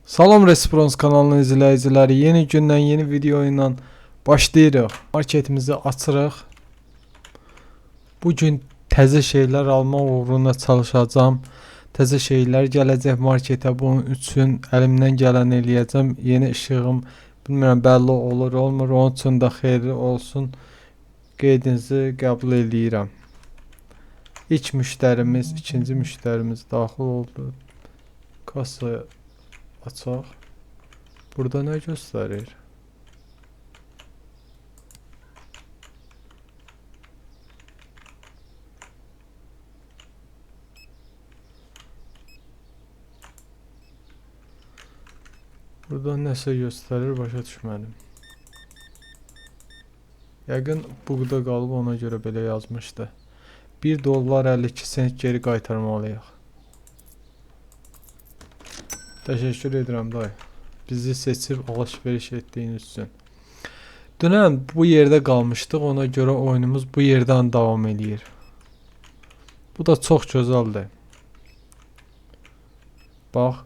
Salam Resprons kanalının izləyiciləri, yeni gündən yeni video ilə başlayırıq. Marketimizi açırıq. Bugün təzə şeylər almaq uğruna çalışacağam. Təzə şeylər gələcək marketə. Bunun üçün əlimdən gələni eləyəcəm. Yeni işığım bilmirəm bəlli olur, olmur. Onun üçün də xeyirli olsun. Qeydinizi qəbul eləyirəm. İlk müştərimiz, ikinci müştərimiz daxil oldu. Kassa açaq. Burada nə göstərir? Burada nəsə göstərir, başa düşmədim. Yəqin buqda qalıb, ona görə belə yazmışdı. 1 dollar 52 sent geri qaytarmalıyıq. Təşəkkür edirəm dayı. Bizi seçib alış-veriş etdiyiniz üçün. Dünən bu yerdə qalmışdıq, ona görə oyunumuz bu yerdən davam eləyir. Bu da çox gözəldir. Bax.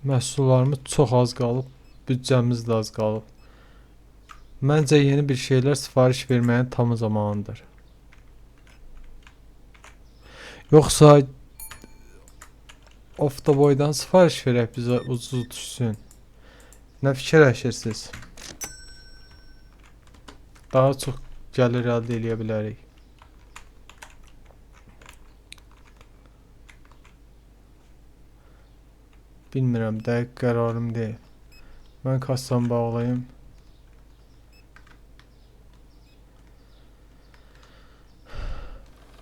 Məhsullarımız çox az qalıb, büdcəmiz də az qalıb. Məncə yeni bir şeylər sifariş verməyin tam zamanıdır. Yoxsa Oftoboydan sifariş verək bizə ucuz düşsün. Nə fikirləşirsiniz? Daha çox gəlir əldə eləyə bilərik. Bilmirəm, dəqiq qərarım deyil. Mən kassamı bağlayım.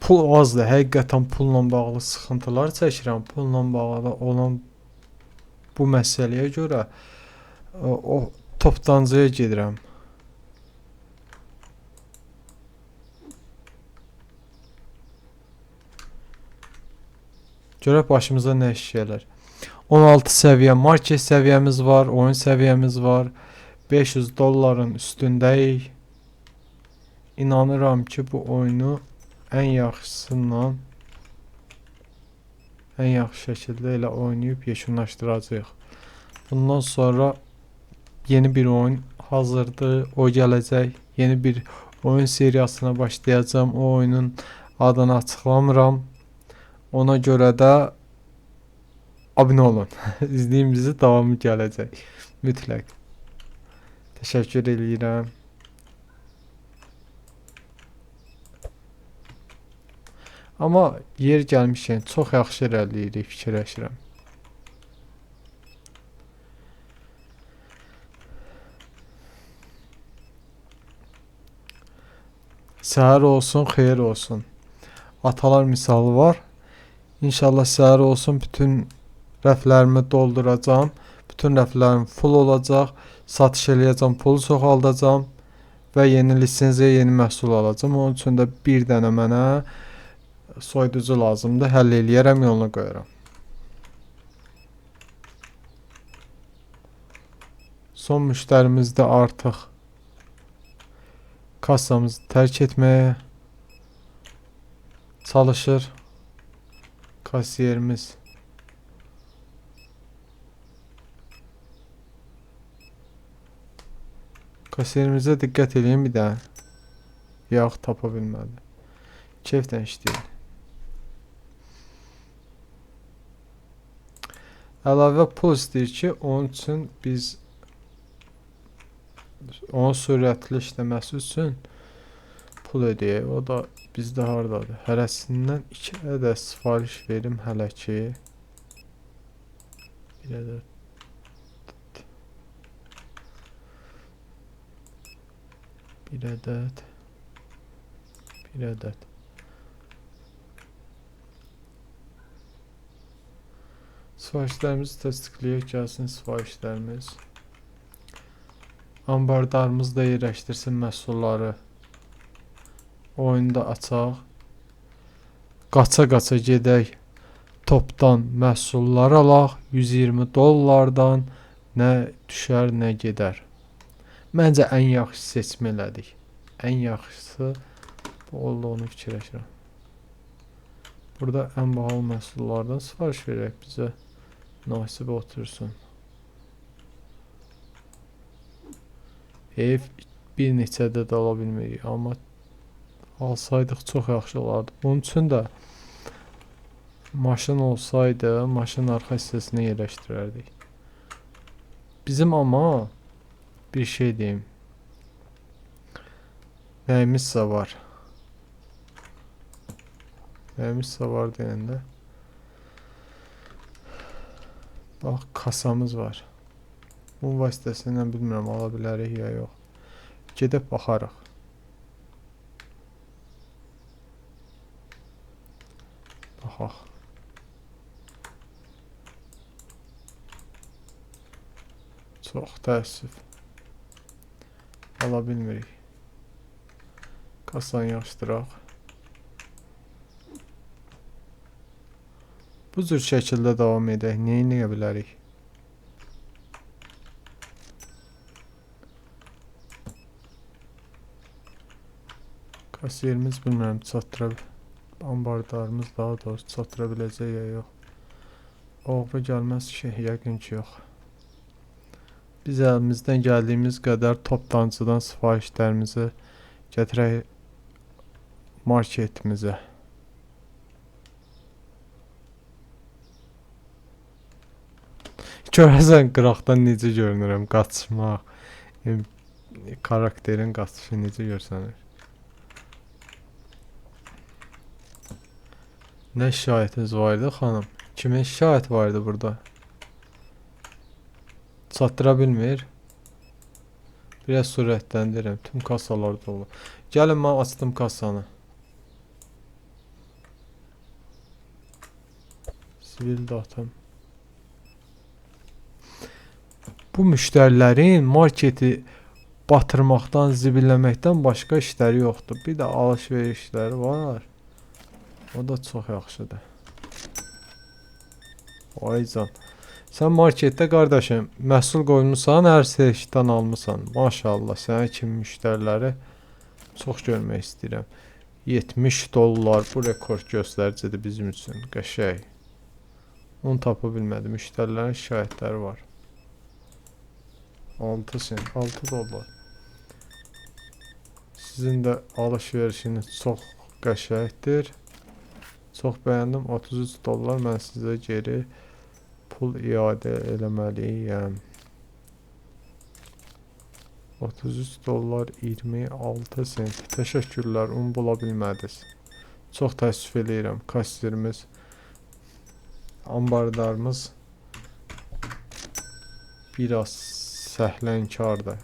Pul azdır. Həqiqətən pulla bağlı sıxıntılar çəkirəm. Pulla bağlı olan bu məsələyə görə o toptancıya gedirəm. Görək başımıza nə iş gələr. 16 səviyyə market səviyyəmiz var, oyun səviyyəmiz var. 500 dolların üstündəyik. İnanıram ki, bu oyunu ən yaxşısından ən yaxşı şəkildə elə oynayıb yekunlaşdıracağıq. Bundan sonra yeni bir oyun hazırdır, o gələcək. Yeni bir oyun seriyasına başlayacağam. O oyunun adını açıqlamıram. Ona görə də abunə olun. İzləyin bizi, davamı gələcək. Mütləq. Təşəkkür eləyirəm. Amma yer gəlmişkən çox yaxşı irəliləyirik, fikirləşirəm. Səhər olsun, xeyir olsun. Atalar misalı var. İnşallah səhər olsun, bütün rəflərimi dolduracağam. Bütün rəflərim full olacaq. Satış eləyəcəm, pulu çoxaldacağam və yeni lisenziya, yeni məhsul alacağam. Onun üçün də bir dənə mənə soyuducu lazımdır. Həll eləyərəm, yoluna qoyaram. Son müştərimiz də artıq kassamızı tərk etməyə çalışır. Kasiyerimiz. Kasiyerimizə diqqət eləyin bir də. Yağ tapa bilmədi. Keyflə işləyir. Əlavə pul istəyir ki, onun üçün biz onun sürətli işləməsi üçün pul ödəyək. O da bizdə hardadır? Hərəsindən 2 ədəd sifariş verim hələ ki. Bir ədəd. Bir ədəd. Bir ədəd. Sifarişlərimizi təsdiqləyək, gəlsin sifarişlərimiz. Ambardarımız da yerləşdirsin məhsulları. Oyunu da açaq. Qaça-qaça gedək. Topdan məhsullar alaq. 120 dollardan nə düşər, nə gedər. Məncə ən yaxşı seçim elədik. Ən yaxşısı bu olduğunu fikirləşirəm. Burada ən bahalı məhsullardan sifariş verək bizə. Münasib otursun. Heyf bir neçə də ala bilmirik, amma alsaydıq çox yaxşı olardı. Bunun üçün də maşın olsaydı, maşının arxa hissəsinə yerləşdirərdik. Bizim amma bir şey deyim. Nəyimizsə var. Nəyimizsə var deyəndə. Bax, kasamız var. Bunun vasitəsilə bilmirəm, ala bilərik ya yox. Gedib baxarıq. Baxaq. Çox təəssüf. Ala bilmirik. Kasanı yığışdıraq. Bu cür şəkildə davam edək. Nə eləyə bilərik? Kasiyerimiz bilmirəm çatdıra, ambardarımız daha doğrusu çatdıra biləcək ya yox. Oğru gəlməz ki, yəqin ki yox. Biz əlimizdən gəldiyimiz qədər toptancıdan sifarişlərimizi gətirək marketimizə. Görəsən qıraqdan necə görünürəm, qaçmaq, karakterin qaçışı necə görsənir? Nə şikayətiniz var idi xanım? Kimin şikayəti var idi burada? Çatdıra bilmir. Biraz sürətləndirirəm. Tüm kasalar dolu. Gəlin, mən açdım kasanı. Sivil datam. Bu müştərilərin marketi batırmaqdan, zibilləməkdən başqa işləri yoxdur. Bir də alış-verişləri var. O da çox yaxşıdır. Ay can. Sən marketdə qardaşım məhsul qoymusan, hər seçkidən almısan. Maşallah, sənin kimi müştəriləri çox görmək istəyirəm. 70 dollar bu rekord göstəricidir bizim üçün. Qəşəng. Onu tapa bilmədim. Müştərilərin şikayətləri var. 6 sent, 6 dollar. Sizin də alış-verişiniz çox qəşəngdir. Çox bəyəndim. 33 dollar mən sizə geri pul iadə eləməliyəm. 33 dollar 26 sent. Təşəkkürlər, un bula bilmədiniz. Çox təəssüf eləyirəm. Kassirimiz, ambardarımız biraz səhlənkardır.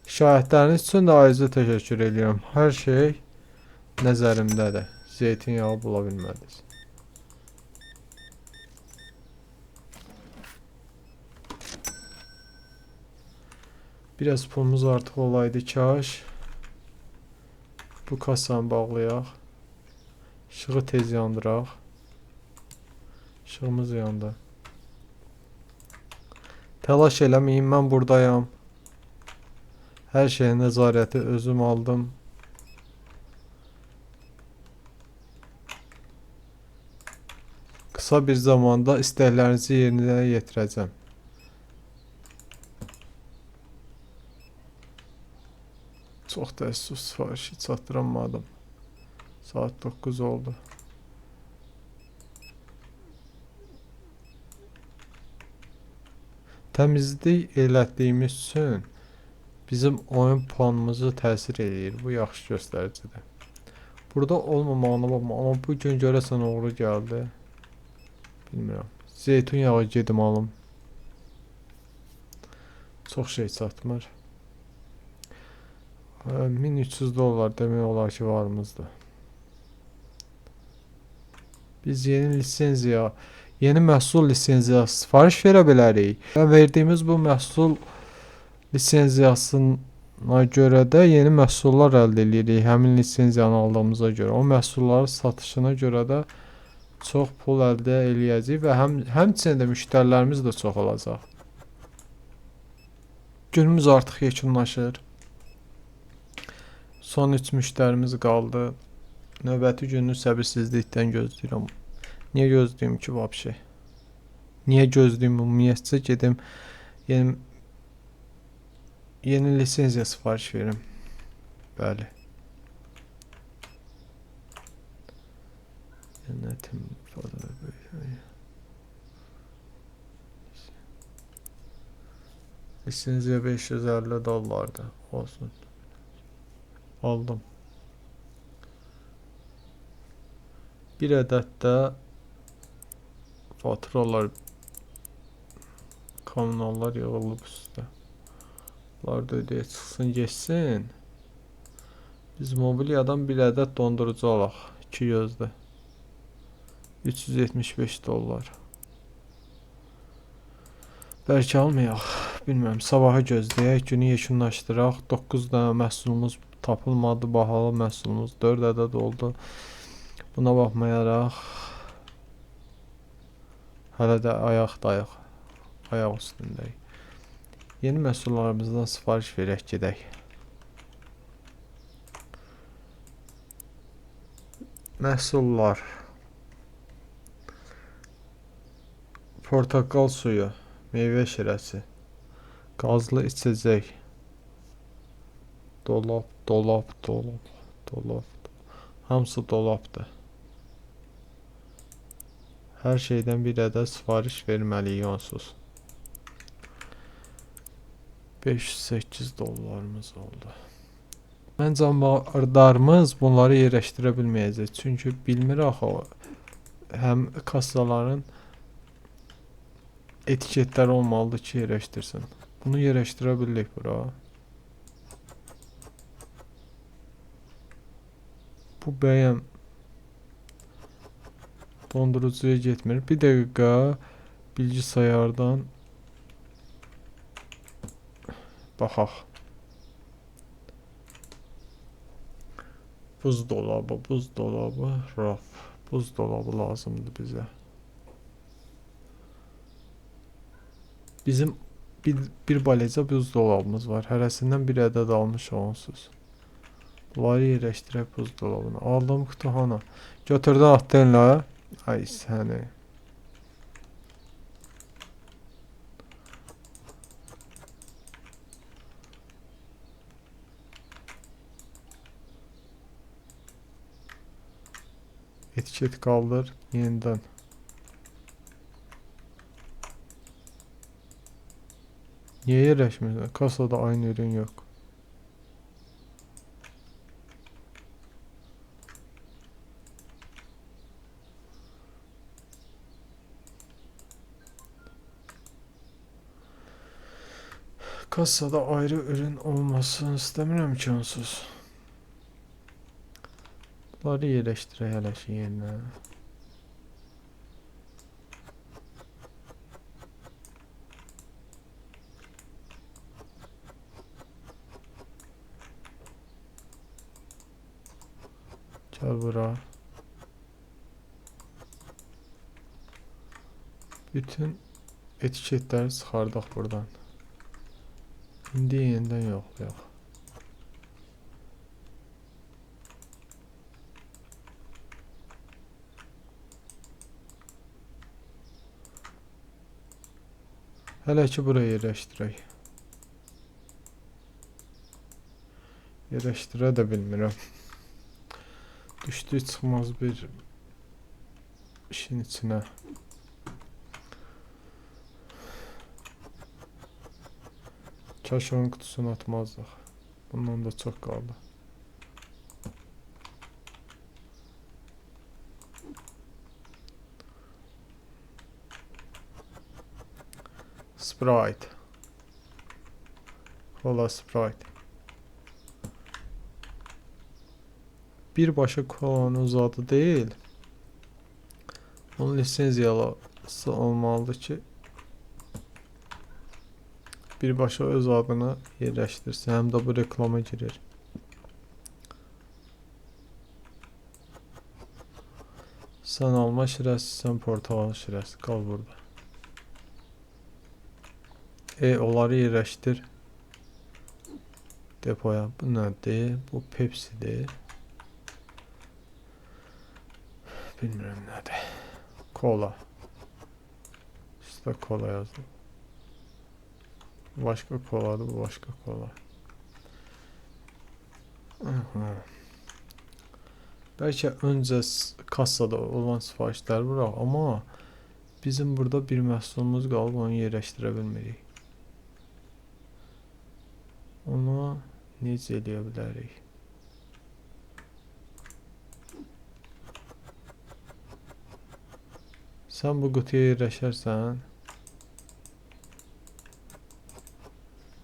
Şikayətləriniz üçün də ayrıca təşəkkür eləyirəm. Hər şey nəzərimdədir. Zeytinyağı bula bilmədiniz. Biraz pulumuz artıq olaydı kaş. Bu kasanı bağlayaq. İşığı tez yandıraq. İşığımız yandı. Təlaş eləməyin, mən buradayam. Hər şeyin nəzarəti özüm aldım. Qısa bir zamanda istəklərinizi yerinə yetirəcəm. Çox təəssüf, sifarişi çatdıramadım. Saat 9 oldu. Təmizlik elətdiyimiz üçün bizim oyun puanımızı təsir eləyir. Bu yaxşı göstəricidir. Burada olmamağına baxma, amma bu gün görəsən oğru gəldi. Bilmirəm. Zeytun yağı gedim alım. Çox şey çatmır. 1300 dollar demək olar ki varımızdır. Biz yeni lisenziya, yeni məhsul lisenziyası sifariş verə bilərik. Və verdiyimiz bu məhsul lisenziyasına görə də yeni məhsullar əldə edirik. Həmin lisenziyanı aldığımıza görə. O məhsulların satışına görə də çox pul əldə eləyəcəyik və həmçinin də müştərilərimiz də çox olacaq. Günümüz artıq yekunlaşır. Son 3 müştərimiz qaldı. Növbəti günü səbirsizlikdən gözləyirəm. Niyə gözləyim ki, vəbşe? Niyə gözləyim ümumiyyətcə gedim yeni lisenziya sifariş verim. Bəli. Yönetim lisenziya 550 dollardır. Olsun. Aldım. Bir ədəd də faturalar, kommunallar yığılıb üstə. Bunlar da ödəyə çıxsın, geçsin. Biz mobilyadan bir ədəd dondurucu alaq. 2 gözdə. 375 dollar. Bəlkə almayaq. Bilmirəm, sabaha gözləyək, günü yekunlaşdıraq. 9 dənə məhsulumuz tapılmadı, bahalı məhsulumuz 4 ədəd oldu. Buna baxmayaraq hələ də ayaqdayıq, ayaq üstündəyik. Yeni məhsullarımızdan sifariş verək, gedək. Məhsullar. Portaqal suyu, meyvə şirəsi, qazlı içəcək, dolab, dolab, dolab, dolab, hamısı dolabdır. Hər şeydən bir ədəd sifariş verməliyik onsuz. 508 dollarımız oldu. Məncə ambardarımız bunları yerləşdirə bilməyəcək. Çünki bilmir axı o, həm kassaların etiketləri olmalıdır ki, yerləşdirsin. Bunu yerləşdirə bildik bura. Bu bəyəm dondurucuya getmir. Bir dəqiqə bilgisayardan baxaq. Buzdolabı, buzdolabı, raf. Buzdolabı lazımdır bizə. Bizim bir balaca buzdolabımız var. Hərəsindən bir ədəd almış onsuz. Bunları yerləşdirək buzdolabına. Aldım qutuhana. Götürdün atdın la. Ay səni. Etiket kaldır yeniden. Niye yerleşmiyor? Kasada aynı ürün yok. Kasada ayrı ürün olmasını istemiyorum ki onsuz. Bunları yerleştirək hələ ki yerinə. Gəl bura. Bütün etiketləri çıxardaq buradan. İndi yenidən yoxlayaq. Hələ ki buraya yerləşdirək. Yerləşdirə də bilmirəm. Düşdük çıxmaz bir işin içinə. Kaş onun qutusunu atmazdıq. Bundan da çox qaldı. Sprite. Kola Sprite. Birbaşa kolanın uzadı değil. Onun lisenziyalısı olmalıdır ki, birbaşa öz adını yerləşdirsin. Həm də bu reklama girir. Sən alma şirəsi, sən portağal şirəsi. Qal burada. Onları yerləşdir depoya. Bu nədir? Bu Pepsi'dir. Bilmirəm nədir. Kola. Üstə kola yazdım. Başqa koladır, bu başqa kola. Aha. Bəlkə öncə kassada olan sifarişləri vuraq, amma bizim burada bir məhsulumuz qalıb, onu yerləşdirə bilmirik. Onu necə eləyə bilərik? Sən bu qutuya yerləşərsən.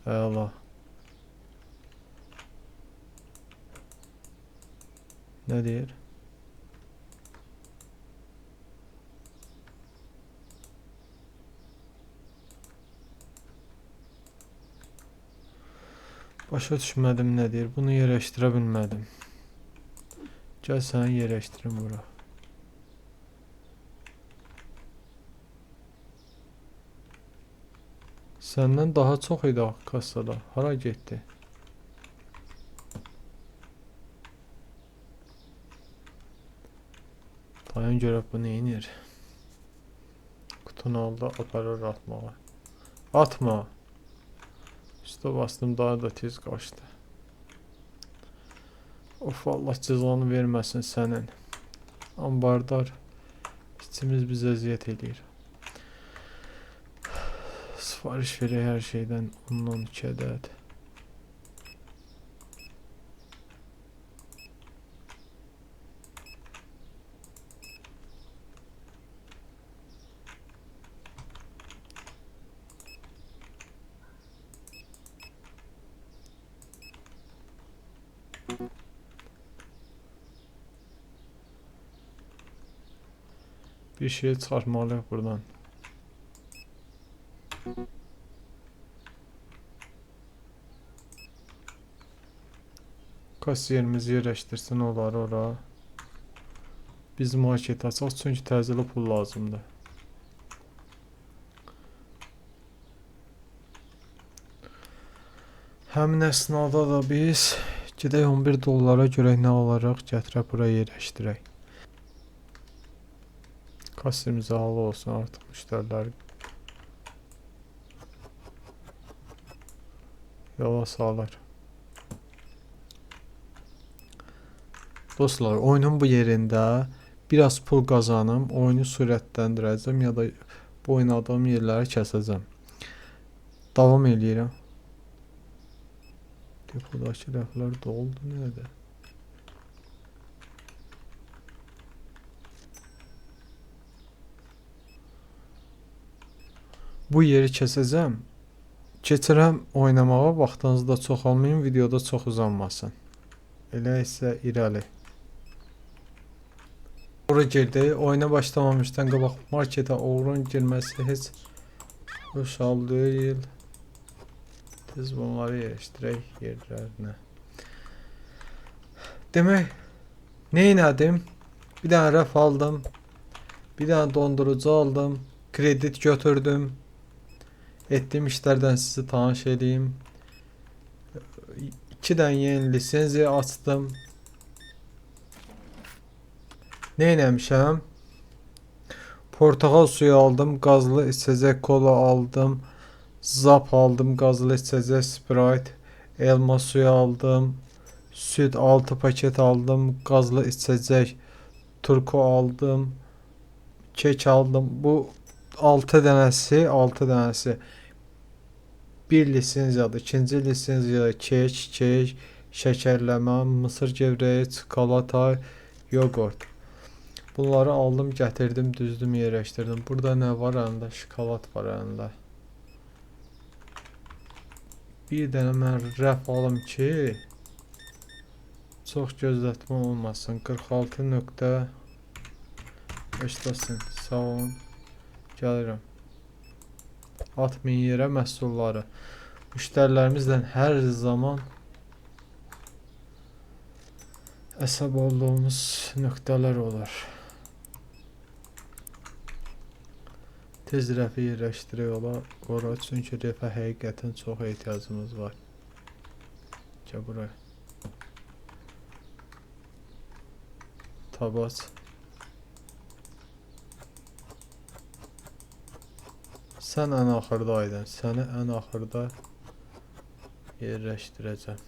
Əla. Nə deyir? Başa düşmədim nə deyir. Bunu yerləşdirə bilmədim. Gəl səni yerləşdirim bura. Səndən daha çox idi axı kassada. Hara getdi? Dayan görək bu neynir? Qutunu aldı, aparır atmağa. Atma! Üstə bastım, daha da tez qaçdı. Of, Allah cəzanı verməsin sənin. Ambardar içimiz bizə əziyyət eləyir. Sifariş verək hər şeydən 10-12 ədəd. Bir şey çıxartmalıyıq buradan. Kasiyerimiz yerləşdirsin onları ora. Biz market açaq, çünki təcili pul lazımdır. Həmin əsnada da biz gedək 11 dollara görək nə alırıq, gətirək bura yerləşdirək. Kasiyerimiz halı olsun artıq müştərilər yola salır. Dostlar, oyunun bu yerində biraz pul qazanım, oyunu sürətləndirəcəm ya da bu oynadığım yerləri kəsəcəm. Davam eləyirəm. Depodakı rəflər doldu, nədir? Bu yeri kəsəcəm. Keçirəm oynamağa, vaxtınızı da çox almayın, videoda çox uzanmasın. Elə isə irəli. Oğru girdi. Oyuna başlamamışdan qabaq marketə oğrun girməsi heç hoş hal deyil. Tez bunları yerləşdirək yerlərinə. Demək, nə elədim? Bir dənə rəf aldım. Bir dənə dondurucu aldım. Kredit götürdüm. Etdiyim işlərdən sizi tanış edeyim. 2 dənə yeni lisenziya açdım. Nə eləmişəm? Portağal suyu aldım, qazlı içəcək kola aldım, zap aldım, qazlı içəcək Sprite, elma suyu aldım, süd 6 paket aldım, qazlı içəcək turku aldım, kek aldım. Bu 6 dənəsi, 6 dənəsi bir lisenziyadır. İkinci lisenziya kek, şəkərləmə, mısır gevrəyi, çikolata, yoğurt. Bunları aldım, gətirdim, düzdüm, yerləşdirdim. Burada nə var əlində? Şokolad var əlində. Bir dənə mən rəf alım ki, çox gözlətmə olmasın. 46.5 sağ olun. Gəlirəm. Atmayın yerə məhsulları. Müştərilərimizlə hər zaman əsəb olduğumuz nöqtələr olur. Tez rəfi yerləşdirək ora, çünki rəfə həqiqətən çox ehtiyacımız var. Gəl buraya. Tabaç. Sən ən axırda aydın. Səni ən axırda yerləşdirəcəm.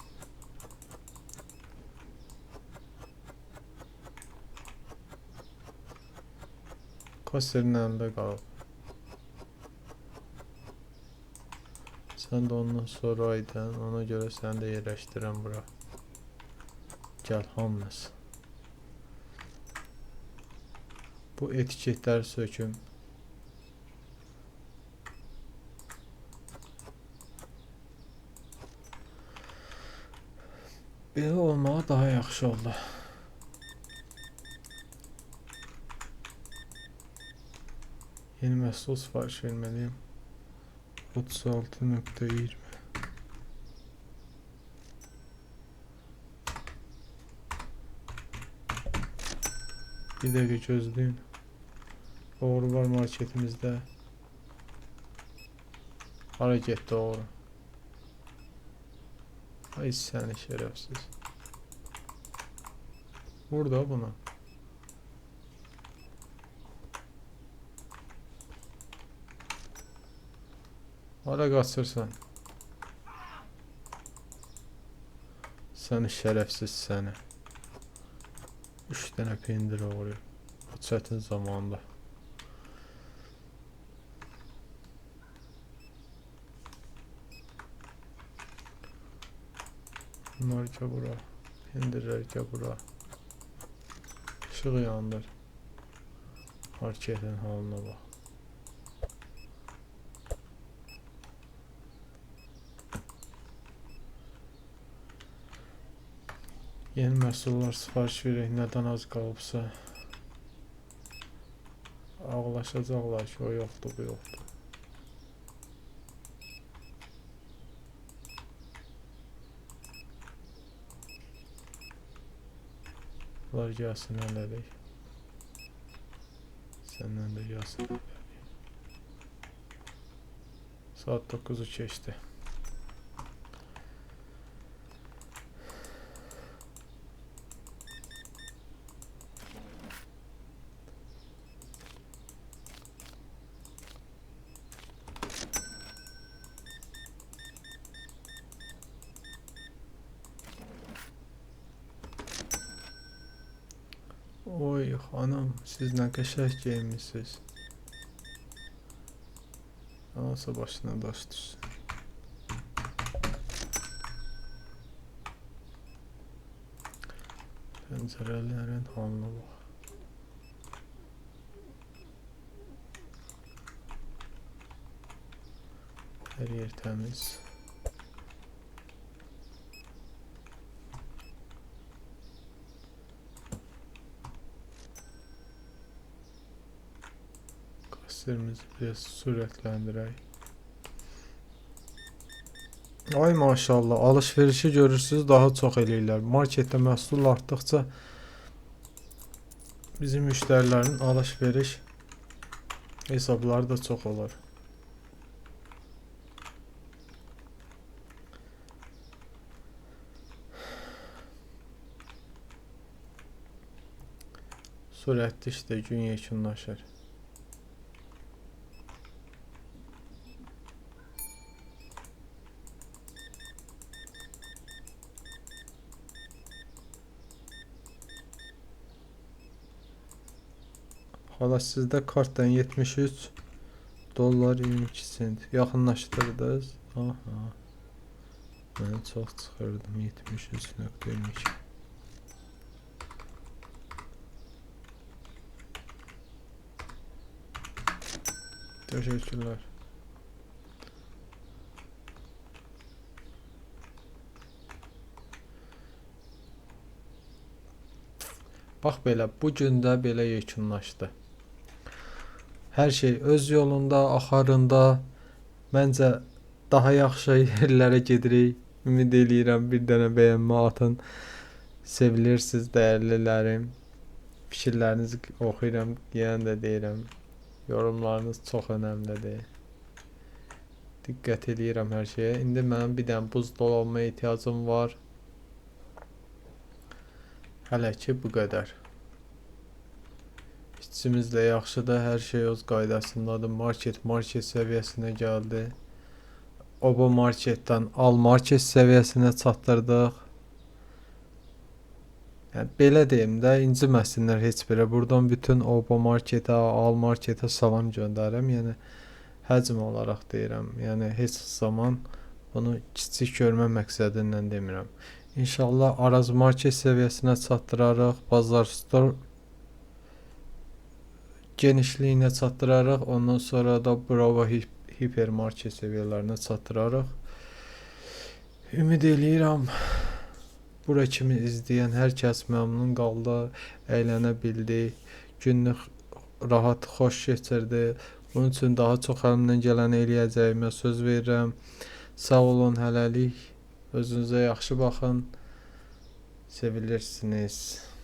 Kasserin əlində qalıb. Sən də ondan sonra aydın. Ona görə səni də yerləşdirəm bura. Gəl hamınız. Bu etiketləri söküm. Belə olmağı daha yaxşı oldu. Yeni məhsul sifariş verməliyim. 36.20. Bir dəqiqə gözləyin. Oğru var marketimizdə. Hara getdi oğru? Ay səni şərəfsiz. Vur da buna. Hara qaçırsan? Səni şərəfsiz səni. 3 dənə pendir oğruyub. Bu çətin zamanda. Bunlar ki bura. Pendirlər ki bura. İşığı yandır. Marketin halına bax. Yeni məhsullar sifariş verək, nədən az qalıbsa. Ağlaşacaqlar ki, o yoxdur, bu yoxdur. Bunlar gəlsin hələlik. Səndən də gəlsin hələlik. Saat 9-u keçdi. Oy xanım, siz nə qəşəng geyinmisiniz. Anası başına daş düşsün. Pəncərələrin halına bax. Hər yer təmiz. Kasserimizi biraz sürətləndirək. Ay maşallah, alışverişi görürsünüz, daha çox eləyirlər. Marketdə məhsul artdıqca bizim müştərilərin alışveriş hesabları da çox olur. Sürətli işdə gün yekunlaşır. Hala sizdə kartdan 73 dollar 22 sent yaxınlaşdırdınız. Aha. Mən çox çıxırdım 73.22. Teşekkürler. Bax belə, bu gün də belə yekunlaşdı. Hər şey öz yolunda, axarında. Məncə daha yaxşı yerlərə gedirik. Ümid eləyirəm bir dənə bəyənmə atın. Sevilirsiniz dəyərlilərim. Fikirlərinizi oxuyuram, yenə də deyirəm. Yorumlarınız çox önəmlidir. Diqqət eləyirəm hər şeyə. İndi mənim bir dənə buzdolabıma ehtiyacım var. Hələ ki bu qədər. İşimiz də yaxşıdır, hər şey öz qaydasındadır. Market market səviyyəsinə gəldi. Oba marketdən al market səviyyəsinə çatdırdıq. Yəni belə deyim də, inciməsinlər heç birə. Buradan bütün Oba marketə, al marketə salam göndərirəm. Yəni həcm olaraq deyirəm. Yəni heç zaman bunu kiçik görmə məqsədi ilə demirəm. İnşallah Araz market səviyyəsinə çatdırarıq. Bazar store genişliyinə çatdırarıq. Ondan sonra da Bravo hipermarket səviyyələrinə çatdırarıq. Ümid eləyirəm bura kimi izləyən hər kəs məmnun qaldı, əylənə bildi, gününü rahat, xoş keçirdi. Bunun üçün daha çox əlimdən gələni eləyəcəyimə söz verirəm. Sağ olun hələlik. Özünüzə yaxşı baxın. Sevilirsiniz.